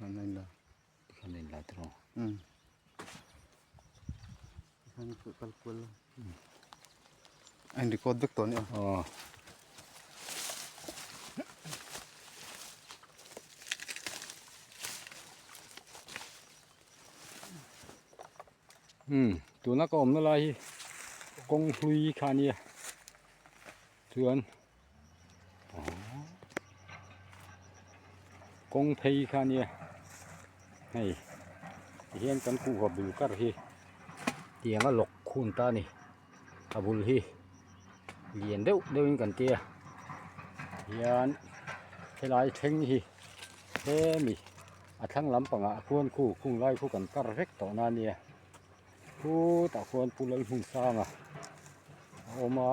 Khan a inla. Tikhan a inla tiraw? Umm. Tikhan kal kual la. A in record vek tawh a ni aw. Aw. Umm tuna ka awmna lai hi kawng hlui kha a nia chuan kawng phei kha a nia hei tihian kan kuhva bul kar hi tiang a lawk khun ta a ni a bul hi lian deuh deuh in kan tia hian helai thleng hi hemi a thlang lampangah khuan khu khung lai khu kan kar vek tawh na ania khutah khuan Pu Lalhmunsanga a awm a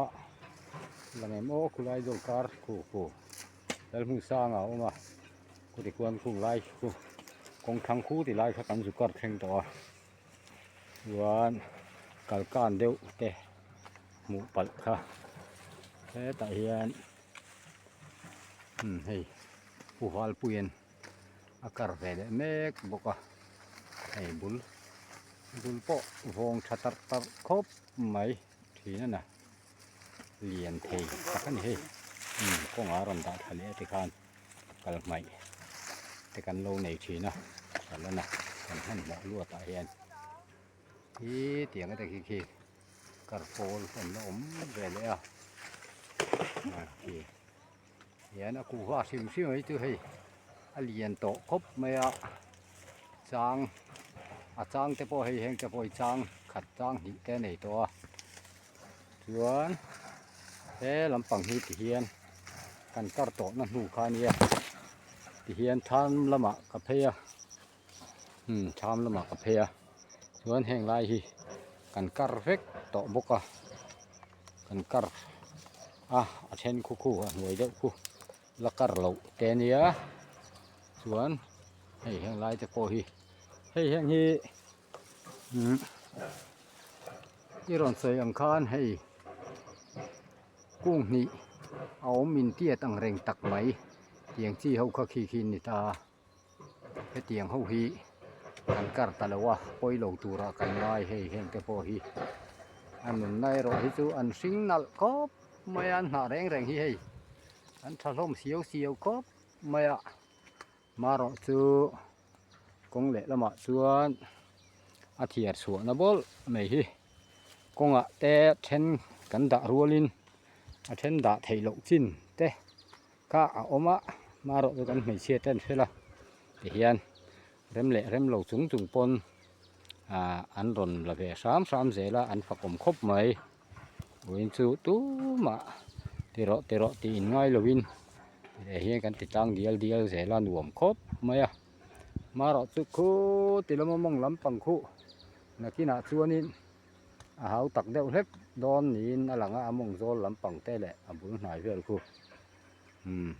lang em aw khulai deuh kar khu khu Lalhmunsanga a awm a khutih khuan khung lai khu kawng thlang khu ti lai kha kan zu kar thleng tawh a chuan kalkan deuh te hmuh palh kha hetah hian umm hei Pu Valpuia'n a kar ve leh mek bawk a hei bul bul pawh vawng tha tarh tarh khawp mai thin a na lian thei tak a ni hei umm kawngah a rawn dah thla leh a tikhan kal hmaih te kan lo nei thin a kal a na kan hmanhmawh luat ah hian hi tiang te khi khi kar pawl an la awm ve leh a ah khi. Hian a kuhva hrim hrim mai chu hei a lian tawh khawp mai a chang a chang te pawh hei heng te pawh hi chang khat chang hnih te a nei tawh a chuan he lampang hi ti hian kan kar tawh na hnu kha a nia ti hian thlam lamah ka phei a umm thlam lamah ka phei a chuan heng lai hi kan kar vek tawh bawk a kan kar a a then khu khu a hnuai deuh khu la kar loh te a nia chuan hei heng lai te pawh hi hei heng hi umm i rawn sawi ang khan hei kung hnih a awm intiat ang reng tak mai tiang chi ho kha khi khi an ni ta a. Hetiang ho hi kan kar ta lo a pawi lo turah kan ngai hei heng te pawh hi a nunna erawh hi chu an hring nalh khawp mai a an hnah reng reng hi hei an tha hlawm siau siau khawp mai a marawh chu kawng leh lamah chuan a thiar chhuahna bawlh mai hi kawngah te then kan dah rualin a then dah theih loh chin te. Kha a awm a hmarawh chu kan hmeichhia te an fel a tihian rem leh rem lo chung chung pawn ah an rawn la ve hram hram zel a an fakawm khawp mai vawiin chu tumah ti rawh ti rawh tih in ngai lo in tih hian kan ti tlang dial dial zel a nuam khawp mai a hmarawh chu khuti lama mawng lampang khuh nakinah chuanin. A hau tak deuh hlek dawn niin a lang a a mawng zawl lampang te leh a bul hnai vel khu umm.